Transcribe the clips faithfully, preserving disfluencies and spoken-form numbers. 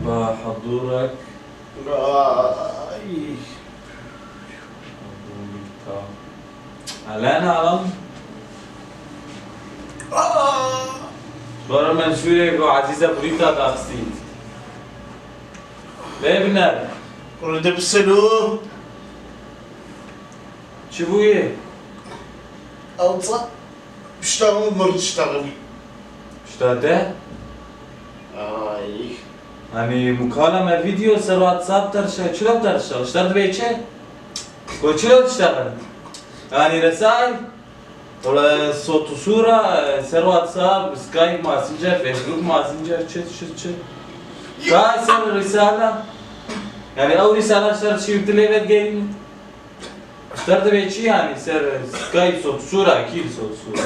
بحضورك. Ay. Alana alam. Bara Mensûrê ku Ezîza Brîta daxistî. Lê biner. Kurê de biselo. Çi bûye? Ewsa pişta min mir diştexilî. Pişta te? Ay. Yanî mukaleme video ser WhatsApp derşe, çira derşe? Ji te divê çi? Ku çira diştexil? Yanî resay? Wala sot û sûra, e, ser WhatsApp, Skype, Messenger, Facebook, Messenger, çi, çi, çi. Ka ser risale. Yanî ew risale ser çi dilê ve gelin. Ser divê çi yanî ser Skype sot û sûra, kî sot û sûra.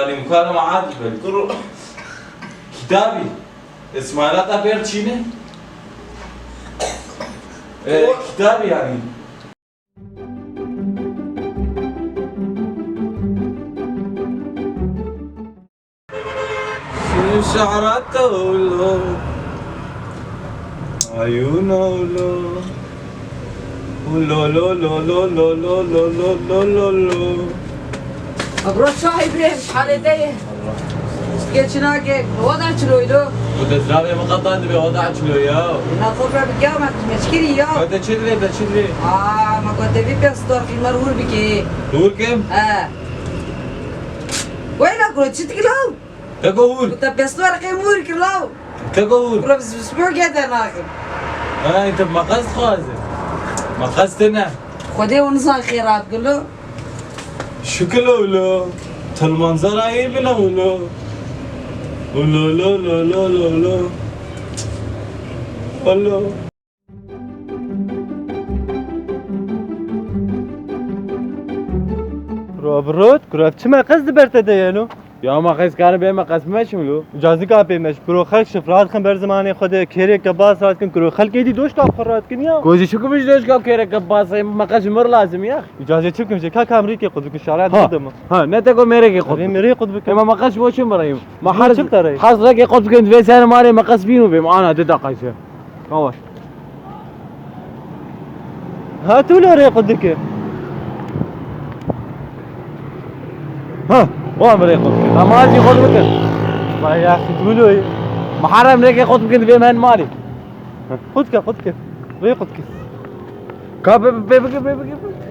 Yanî mukareme adî belkî. Kitabî. Îsmaîla ta pêr çîne. E, kitabî yanî. Şe'ra tewlo, ayûna wlo, wlo lo lo lo lo lo lo lo lo lo lo. Ebro çaxî bê, halê te ye. Çike çi nake, hava da çiloyî do. Bu dezravê min qet dibe, hava da çiloyî ya. Na xofra bi kya me, me çikirî ya. Hadi çi divê, de çi divê? Aa, ma ko te vî pes dor qîmer hûr bikê. Hûr kim? He. Weyla kuro çi dikî law? Te go hûr. Ku te pes dor qîmer hûr kir law. Te go hûr. Kuro bi spor gede nakim. Ay, te meqes dixwaze. Meqes te ne. Xwedê û nizan xêrat gulo. Şikilo wilo, til manzara yê bine wilo. Wilo lo lo lo lo lo. Wilo. Robert, kuro ev çi meqes di ber te de ye no? Ya meqes kare bê meqes meçim lo. Cazika pê meç, kuro xelk şifra dixin ber zimanê xwe de, kêreke bas rat kin, kuro xelk êdî doşka xwe rat kin ya. Kozî çi ku mij doşka kêreke bas, meqes ji mir lazim ya. Îcazê çi bikim jê? Ka kamrîkê qut bikin, şara Ha. dide mi? Ha, ne te ku mêrekê qut Rê bikin. Mêrê qut bikin. Ema meqes bo çi mireyim? Ma Rê her çi bitareyim? Has reke qut bikin, divê ser marê meqes bîn û bêm. Ana dida qayse. Kawaş. Ha, tu lo rê qut dike. Ha, wa mi rê qut bikin. Ama azî qut bikin. Vay ya, tu lo. Muharrem reke qut bikin, divê men marê. Xwe dike, xwe dike. Rê xwe dike. Ka pê, pê bike, pê bike, pê bike.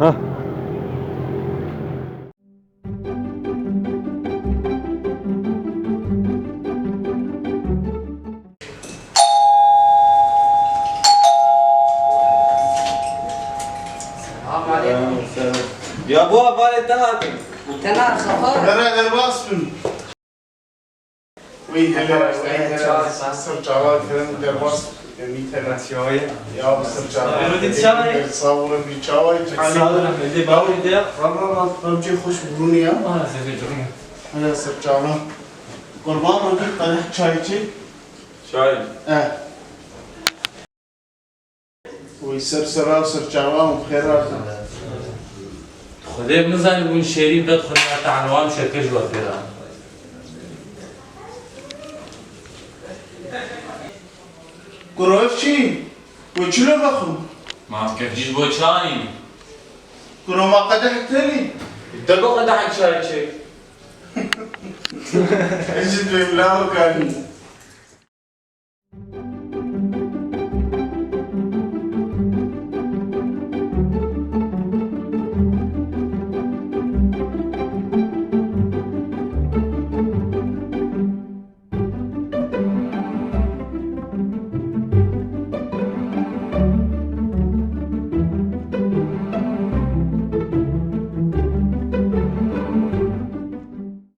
Ha. Selam aleyküm. Ya bu havale te hatin. Te nar xefa. Bere derbas bin. Wî hele, wî hele, ser çava kirin derbas, mîtele. Ya ser çava. Sağ olun, bir çava. Sağ olun, bir de bavur de. Rab, rab, rab, rab, cê hoş bulun ya. Hele ser çava. Qurban Rodî, qedeh çay çek. Çay. E. Wî ser sera û ser çavan û xêr hatin. Xwedê min zanî bûn şêrî bide xwe ya tehnewam şekir ji we pê re. Kuro ev çi? We çilo vexwe? Ma kevcî ji bo çanî? Kuro ma qedehek tenî? Te go qedehek çayê çek. Ez jî dibêm lawik anî.